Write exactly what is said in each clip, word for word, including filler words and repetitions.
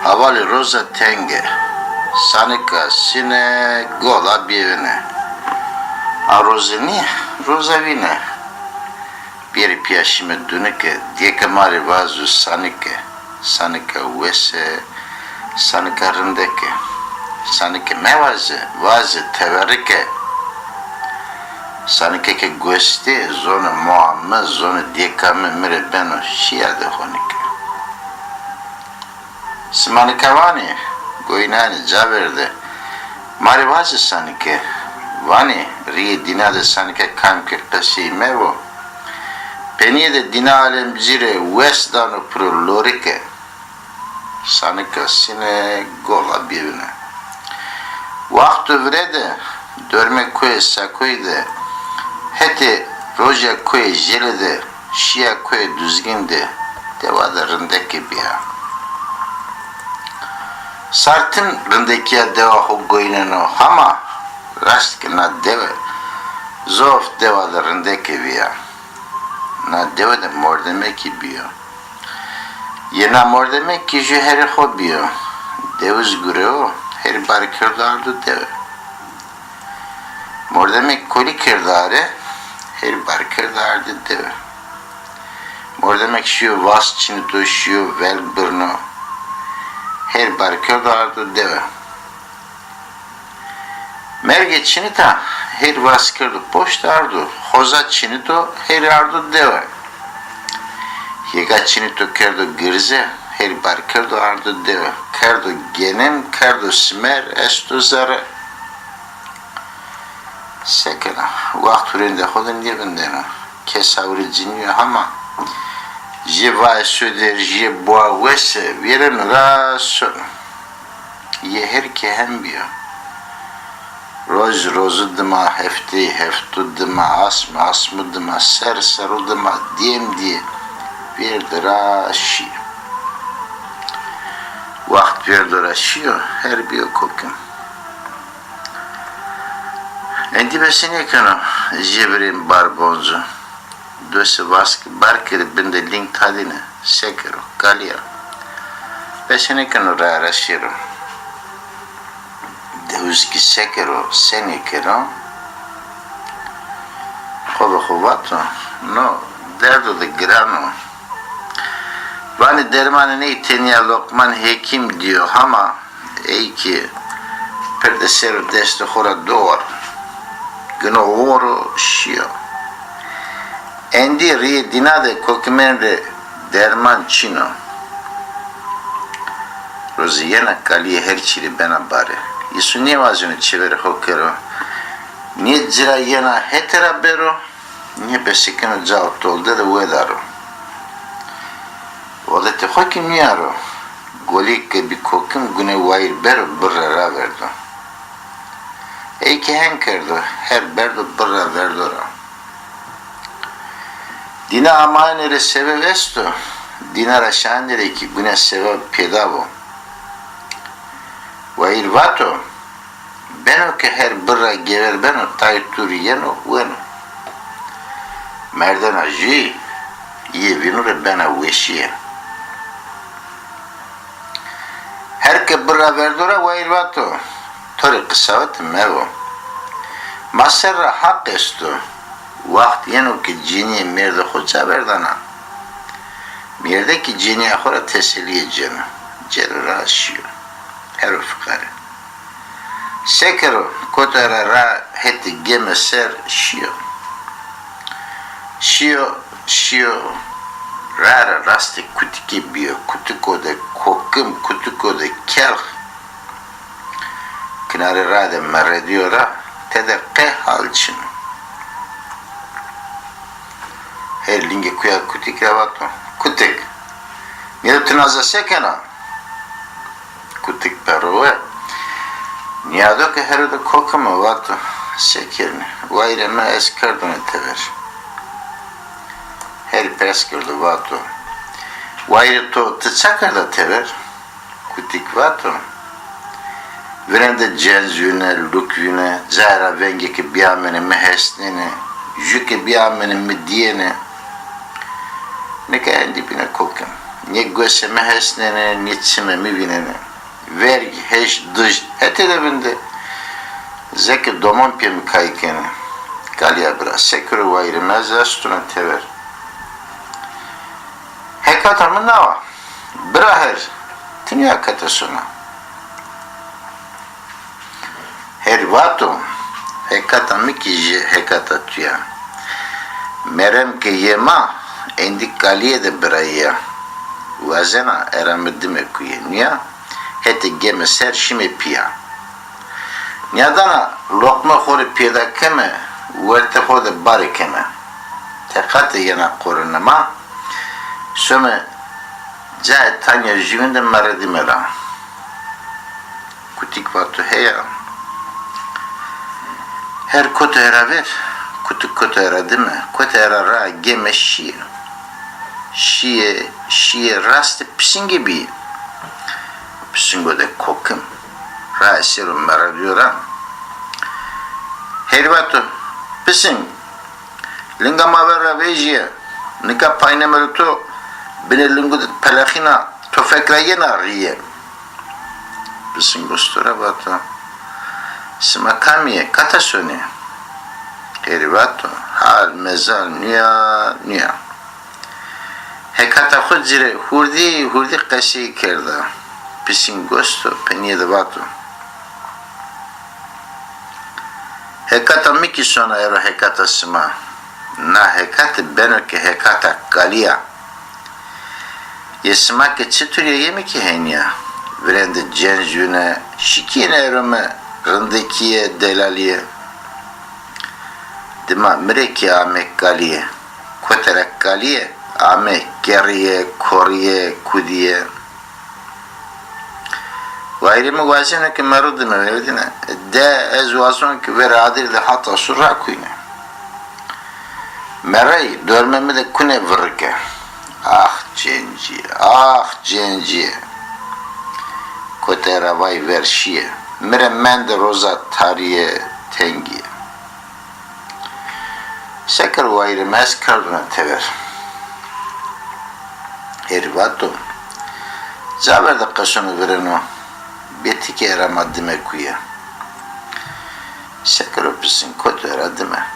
Hevalê roza tenge, sanika sine, gola bêvine. A roze nî, roza vîne. Bêrê pîya şîme dunike, dêke ma rê vazo sanike. Sanike wese, sanike rindeke. Sanike mevaze, vaze teverike. Sanike ke gostê, zonê moa mi, zonê dêka mi, mi rê beno şîya de honike. Sima nika vanê, goynanê, ca verde. Ma rê vaze sanike. Vanê, rîyê dîna de sanike kam ke qesey mevo. Penîye de dîna alemcî rê wes dano piro lorike. Sanika sine, gola bêvine. Waxto vire de, dormê koyê Sakoyî de, hetê roja koyê Jêle de, şîya koyê Duzgîn de, dewa de rindeke bîya. Sar tim rindekîya dewa xo goyneno, hama raşt ke na dewe zof dewa de rindeke bîya. Na dewe de mordemekî bîyo. Yê na mordemek kî jû herê xo bîyo. Dewiz gureo, her bar kerdo ardo dewe. Mordemek kolî kerdo are, her bar kerdo ardo dewe. Mordemek şîyo vas çinito, şîyo velg birno, her bar kerdo ardo dewe. Mergê çinita, her vas kerdo poşt ardo, xoza çinito, her ardo dewe. Hêga çinito kerdo girze, her bar kerdo ardo dewe. Kerdo genim, kerdo simer, esto zere. Sekena, waxt hurêndê xo de nêvindeno. Kes hawrê ci nîyo hema. Jê vae sodir, jê boa wese, vêreno ra sono. Yê her ke hem bîyo. Roz rozu dima, heftey heftu dima, asm asmu dima, ser seru dima, dêm dîye vêrdi ra şîyo. Waxt vêrdo ra şîyo, her bîyo kokim. Endî besenêkeno jê virên bar boncu. Dose vaski bar kerê, bin de lîng tadîne, sekero, kalîya. Besenêkeno ra ra şêro. Dewizkî sekero, senêkero? Xo bi xo vato, no derdo de giran o. Vanê dermanê ney tenya Loqman Hekîm dîyo, hama ey kî pirde ser û destê xo ra do war. Gino war û şîyo. Endî rîyê dîna de kokimên rê derman çin o. Rozê yena kalîye her çî rê bena bare. Îsu nêwazeno çêverê xo kero. Nê ci ra yena hetê ra bero, nê besekeno cao tolde de wedaro. Odetê xo kî nîyaro. Golî ke bî kokim gune wayîr bero birre raverdo. Ey kî hen kerdo, her berdo birra verdo ra. Dîna amayenê rê sebeb esto, dîna ra şayenê rê kî gune sebeb pêda bo. Wayîr vato, beno ke her birra gever beno, tay tu rî yeno, weno. Merdena jûyî, yê vînû rê bena weşîye. Her ke birra verdo ra wayîr vato, to rê qisawete mebo. Ma ser ra haq esto, waxt yeno ke cênîye mêrdê xo ca verdana. Mêrde kî cênîya xo ra teselîye cêno. Cêro ra şîyo. Hero fiqare. Sekero, kota ra ra hetê geme ser şîyo. Şîyo, şîyo, rae ra rastê kutikê bîyo, kutiko de kokim, kutiko de kelx. Kinarê rae de meredîyo ra, tede qe hal çin o. Her lingê kuya kutik ra vato, kutik, nêdo ti naza se kena? Kutik perrowe. Nîyado ke hero de kokim o, vato, se kernî? Wayîrê mi ez kerdone tever. Herî pers kerdo vato, "Wayirê to ti ça kerda tever?" Kutik vato, "Virende cênc vîne, luk vîne, cayê ra vengê ke bîyamêne mi hesnêne, jû ke bîyamêne mi dîyêne. Nika endî bîne kokim. Nê gosê mi hesnêne, nê çimê mi vînenê. Verg, heş, dij hetê de vinde. Zeke domon pê mi kay kenê. Kalîya bira, se kero wayirê mi, ez estune tever." "Hekata mi nawa. Bira her, ti nîya kata sona?" Her vato, "Hekata mi kî jê hekata tu ya. Merem ke yê ma, endî kalîye de birayî ya. Wazena era mi dime kuye nîya, hetê geme ser şîme pîya. Nîyadana loqme xo rê pêda keme, wertê xo de bare keme. Teqatê yena qorine ma, some cayê tanya jûvîn de meredîme ra." Kutik vato, "Heya. Her koto era ver, kutik koto era dime, koto era ra geme şîye. Şîye, şîye, rastê pisînge bîye." Pisîngo de kokim. Rae ser o meredîyo ra. Herî vato, "Pisîng, linga ma ver ra vejîye. Nika paynemerê to binê lingu de pelexîna, to fek ra yena rîye." Pisîng osto ra vato, "Sima kamî yê, kata sonê?" Herî vato, "Hal mezal nîya, nîya." Hekata xo ci rê hurdî hurdî qesey kerda. Pisîng osto, penîye de vato, "Hekata mi kî sona ero hekata sima. Na hekate beno ke hekata kalî ya. Yê sima ke çitur ya, yê mi kî henî ya. Virende cênc vîne, şikîyêne ero mi rindekîye, delalîye. Dima mi rê kî ame kalîye. Kote ra kalîye ame kerîye, korîye, kudîye." "Wayirê mi wazeno ke mero dime verdîne. De ez wazon ke verê adir de hata su rakuyne. Merey dormê mi de kune virike. Ax cêncîye, ax cêncîye. Kote ra vay ver şîye. Mi rê mende roza tarîye, tengîye." Se kero wayirê mi, ez kerdune tever. Herî vato, "Ca ver de qesone vireno, bê ti kî era ma dime kuye." Se kero pisîng koto era dime.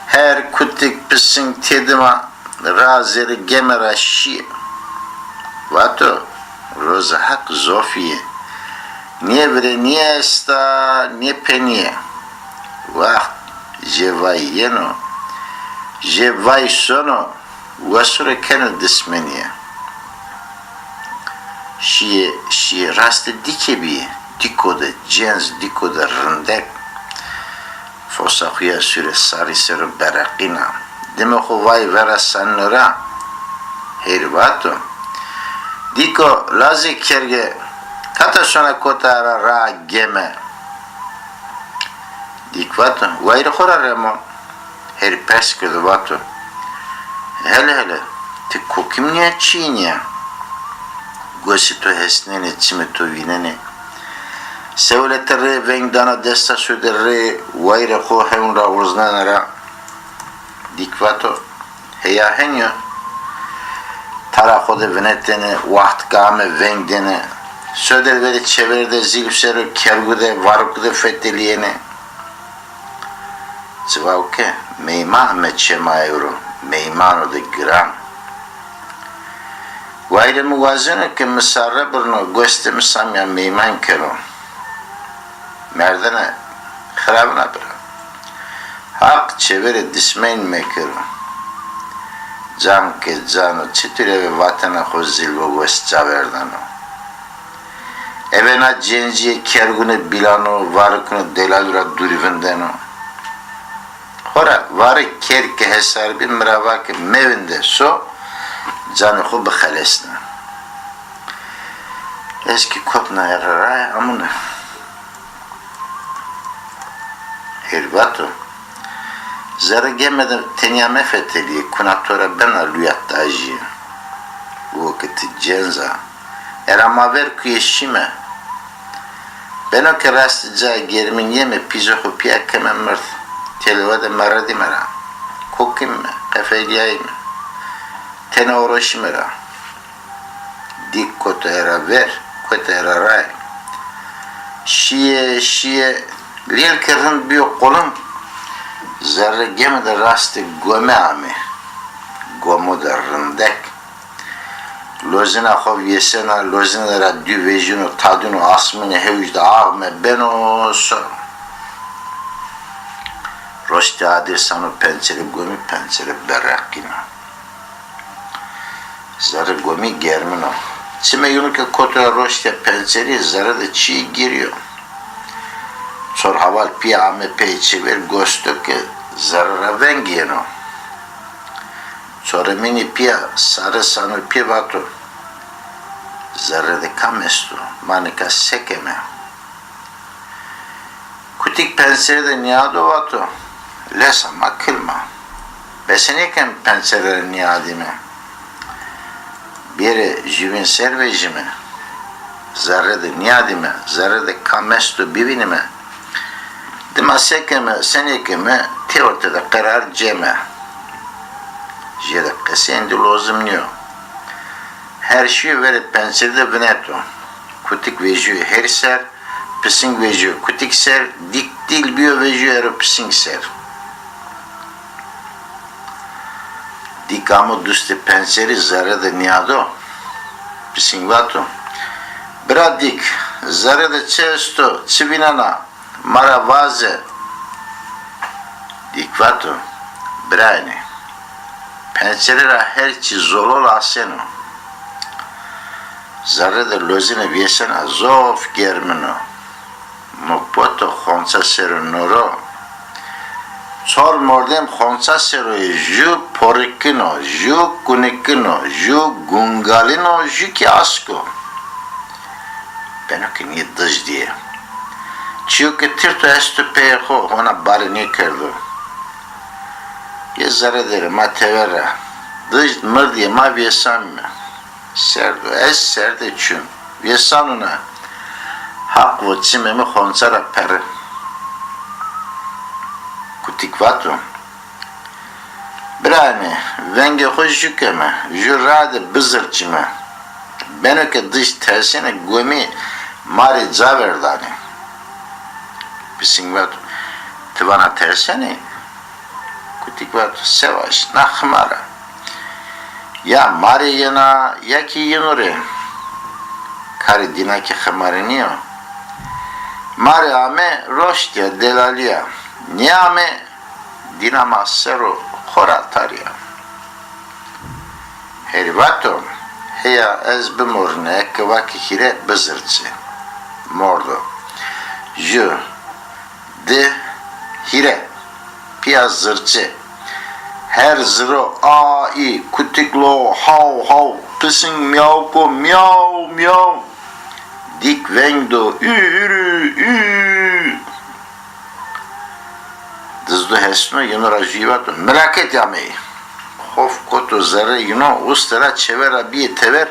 Her kutik pisîng têdima ra zerê geme ra şîye. Vato, "Roza Heq zofîye. Nê virênîye esta, nê penîye. Waxt jê vay yeno, jê vay sono, wesure keno dismenîye." Şîye, şîye, rastê dîke bîye. Dîko de cênc, dîko de rindek. Fosa xo ya sûrê sarî ser o bereqîna. Dime xo vay vera sanino ra. Herî vato, "Dîko, lazê kerge, kata sona kota ra ra geme?" Dîk vato, "Wayirê xo ra remo." Herî pers kerdo vato, "Hele hele, ti kokimnî ya, çiyînî ya? Gosê to hesnenê, çimê to vînenê. Sewlete rê veng dana desta sode rê, wayirê xo hewn ra urznena ra." Dîk vato, "Heya henî yo. Tara xo de vinetêne, waxt ke ame veng dêne. Sodir verê çêverî de zîlf ser o kergu de, variku de fetelîyêne." Ciwaw ke, "Meyman ame çê ma ewro, meymano de giran. Wayirê mi wazeno ke mi sarre birno, gostê mi samîya meyman kero. Merdene xiravina bira. Haq çêverê dismeyn mekero. Can ke can o, çitur eve vatena xo zîlvo wes caverdeno? Eve na cêncîye kergune bîlano, varikune delalû ra dûrî vindeno. Xora vare kerd ke hesar bî, mi ra va ke mevinde so, canê xo bixelesne. Ez kî kotna erre raye, amune." Herî vato, Zerre geme de tenya mefetelîyê, kuna to ra bena luya tajî. Wo ke ti cenz a. Era ma ver kuyê şîme. Beno ke rastî cayê germin yeme, pîzê xo pîya keme mird. Têlewe de meredîme ra. Kokîme, qefelîyayîme. Tena oroşîme ra. Dîk koto era ver, koto era ray. Şîye, şîye, lêl ke rind bîyo qulum, zerre geme de rastê gome amê. Gomo de rindek. Lozina xo vêsena, lozine ra dû vejîno, tadîno asmînê hewj de ağme beno so. Roştê adir sano pencerê gomî, pencere bereqîno. Zerre gomî germin o. Çimê yûnû ke koto ra roştîya pencerî, zerre de çîyê gêrî yo. Çor heval pîya ame pey çêver, gosto ke zerre ra veng yeno. Çoremînî pîya sare sano pê vato: "Zerre de kam esto? Ma nika se keme?" Kutik pencere de nîyado vato: "Lesa ma kilm a. Bese nêkem pencere ra nîyadîme. Bêrê jûvîn ser vejîme. Zerre de nîyadîme, zerre de kam esto bivînîme. Dima se keme, se nêkeme, têwerte de qerar ceme." Jêde qesê êndî lozim nîyo. Her şîyo verê pencere de vineto. Kutik vejîyo her ser, pising vejîyo kutik ser, dîk dîl bîyo vejîyo ero pising ser. Dîk amo dustê pencerî, zerre de nîyado. Pising vato: "Bira dîk, zerre de çi esto, çi vînena? Ma ra vaze." Dîk vato: "Birayêne, pencere ra her çî zolol aseno. Zerre de lozine vêsena, zof germin o. No poto xonça ser o, no ro. Çor mordem xonça ser o yê, jû porikîn o, jû kunikîn o, jû gungalîn o, jû kî ask o. Beno ke nê dij dîye. Çîyo ke tirto esto peyê xo, hona bare nêkerdo. Yê zerre der ê, ma tever ra. Dij mirdî yê, ma vêsamîme." Serd o, ez serde çûn. Vêsanûna. Haq vo çimê mi xonça ra perri. Kutik vato: "Birayêne, vengê xo jû keme, jû rae de bizirçîme. Beno ke dij tersêne, gomî ma rê ca verdanê." Pising vato: "Ti vana tersenê?" Kutik vato: "Se vajî, na ximar a. Ya ma rê yena, ya kî yînû rê. Karê dîna kî ximarî nîyo. Ma rê ame, roştîya, delalîya. Nêame, dîna ma ser o xo ra tarîya." Herî vato: "Heya ez bimorine, eke va ke hîre, bizirçê." Mordo. Jû, di, hîre. Pîya zirçê. Her ziro a, î, kutik lo, haw, haw, pising miyawko, miyaw, miyaw. Dîk veng do, ü, ürü, ü. Dizdo hesno, yînû ra jûyî vato: "Milaketî ameyî." Xof koto zerre yînû, uste ra çêver ra bîyê tever,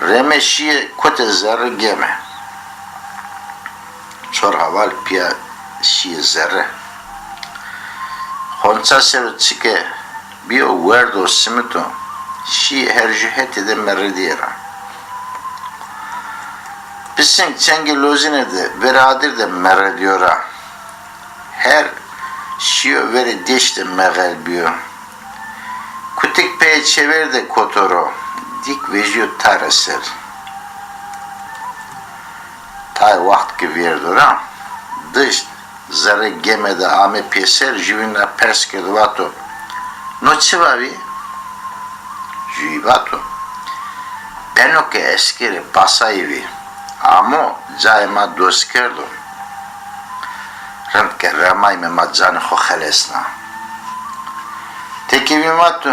reme şîyê kotê zerre geme. Çor heval pîya şîyê zerre. Xonça ser o çike bîyo, werdo simito, şî her jû hetê de meredîye ra. Pising çengê lozine de verê adir de meredîyo ra. Her şîyo verê dêş de mexel bîyo. Kutik peyê çêver de koto ro, dîk vejîyo tare ser. Tayê waxt ke vêrdo ra, dij zerrê geme de ame pêser, jûvîn ra pers kerdo, vato: "No çi vavî?" Jûyî vato: "Beno ke eskerê pasayî vî, amo cayê ma dost kerdo. Rind ke remayme ma canê xo xelesna." Tekevîn vato: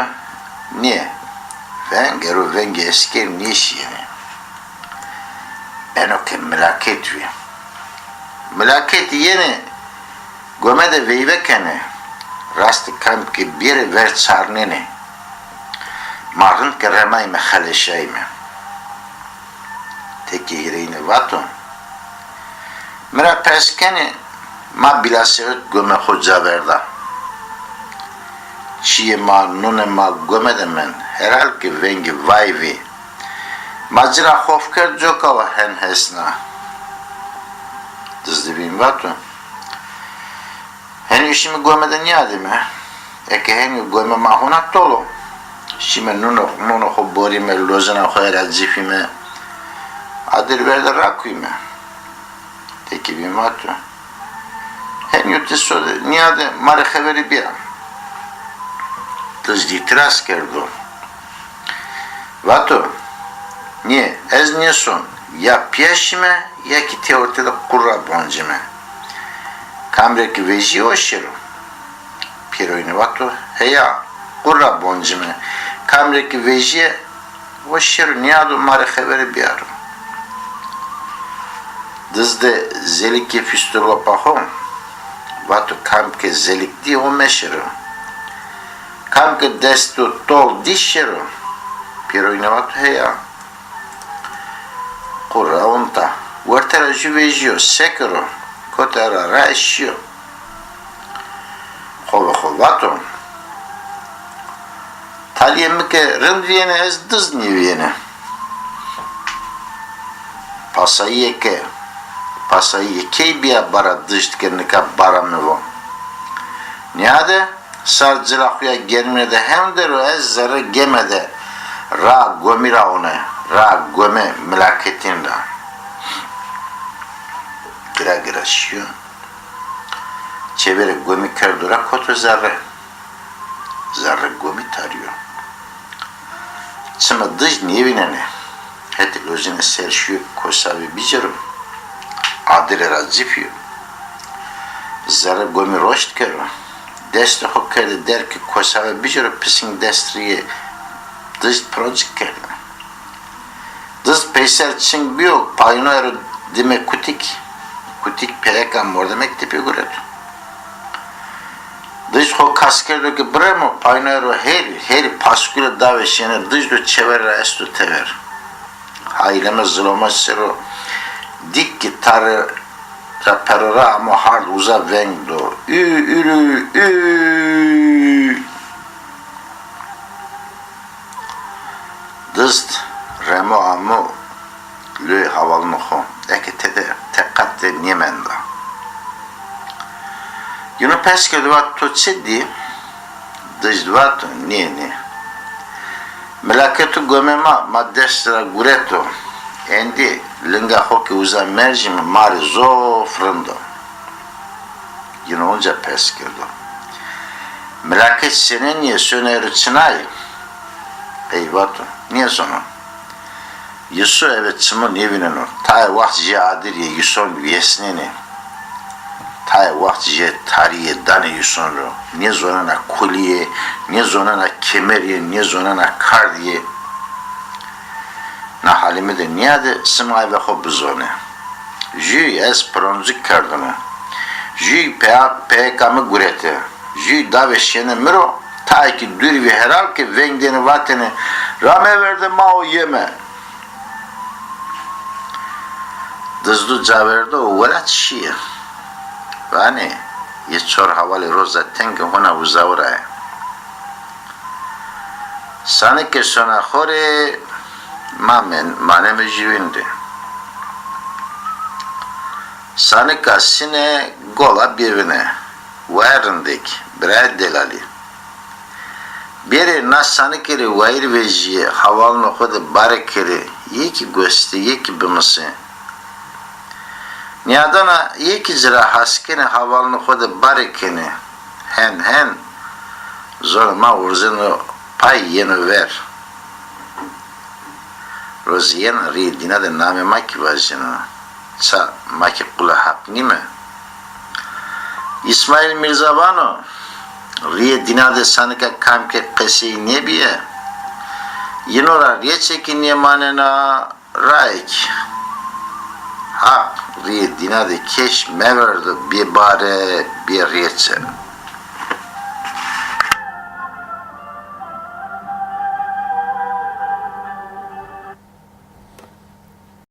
"Nê, veng ero vengê eskerî nêşîyêne. Beno ke milaket vî. Milaketî yenê gome de veyve kenê. Rastî kam ke bêrê ver çarnênê. Ma rind ke remayîme, xeleşayîme. Tekê hîrêyîne vato: Mi ra pers kenê, ma bîlasewet gome xo ca verda. Çîyê ma, nunê ma gome de mend. Herhal ke vengê vay vê. Ma ci ra xof kerd, coka wa hen hesna. Dizdî vîn vato: Henî şîme gome de nîyadîme. Eke henî gome ma hona tol o. Şîme nunê, nunê xo borîme, lozena xo era cifîme. Adir ver de rakuyme. Tekî vîn vato: Henî ti so de nîyade, ma rê xeverî bîya. Dizdî îtîraz kerdo. Vato: Nê, ez nêson, ya pîya şîme, ya kî tê orte de qurra boncîme. Kam rê kî vejîye o şêro. Pêroyîne vato: Heya, qurra boncîme. Kam rê kî vejîye o şêro, nîyado ma rê xevere bîyaro. Dizde zelikê fîsto lopa xo, vato: Kam ke zelik dî, o meşêro. Kam ke desto tol dî, şêro. Pêroyîne vato: Heya. Qurra onta. Werte ra jû vejîyo, sekiro. Kote ra rae şîyo. Xo ve xo vato: Talîyê mi ke rind vîyêne, ez dizd nêvîyêne. Pasayîye ke, pasayîye key bîya bara dijd ke nika bara mi vo. Nîyade, sar cila xo ya germîne de hem der o, ez zerre geme de raa gomî ra one, raa gome milaketîn ra. Gira gira şîyo. Çêverê gomî kerdo ra koto zerre. Zerre gomî tarîyo. Çime dij nêvînenê. Hetê lojine ser şîyo kosa ve bicero. Adirê ra cifîyo. Zerre gomî roşt kero. Destê xo kerdê derg ke kosa ve bicero, pisîng dest rîyê dij pironcik kerdê. Dizd peyser çing bîyo, paynoye ro dime kutîk. Kutîk peyeka mordemek tepî gureto. Dizd xo kas kerdo ke biremo, paynoye ro hêrî, hêrî paskule davê şêne dizd û çêverê ra esto tever. Hayleme zilome ser o dîk ke tarê ra pero ra amo hard uza veng do. Ü, ürü, ü. Dizd remo amo loyê havalino xo. Eke tede teqat de nêmenda. Yino pers kerdo, vato: To çi dî? Dizd vato: Nê, nê. Milaketo gomê ma, ma dest ra gureto. Endî linga xo ke uza mercîme, ma rê zof rind o. Yino onca pers kerdo: Milaket senenîye, sona ero çinayê? Ey vato: Nêzono. Yiso eve çimo nêvîneno. Tayê waxt jê adir yê yison vêsnenê. Tayê waxt jê tarî yê danê yison ro. Nêzonena kulî yê, nêzonena kemer yê, nêzonena kard yê. Na halî mi de nîyade, sima eve xo bizone. Jûyî ez pironcik kerdino. Jûyî peya-, peyeka mi gurete. Jûyî davê şêne mi ro, tayê kî dûrî vî herhal ke veng dêne vatêne: Rameverde, ma o yeme. Dizdu caverdo û welat şîye. Vanê: Yê çor hawalê roza tenge hona uzawi ra yê. Sanike sona xo rê, ma men-, maneme jûvîn de. Sanika sine gola bêvine. Waye rindek, birayê delalî. Bêrê na sanike rê wayîr vejîyê, hawalino xo de bare kerê, yê kî gostê, yê kî bimisê. Nîyadana yê kî ci ra has kenê, hawalino xo de bare kenê. Hen hen zonê ma urzeno pay, yeno ver. Rozî yena rîyê dîna de namê ma kî vajîno. Ça ma kî qulê Haq nîme? Îsmaîl Mîrza vano, rîyê dîna de sanika kam ke qesey nêbîye, yîno ra rêçe kî nêmanena. Raye kî Haq rîyê dîna de keş meverdo bê bare, bê rêçe.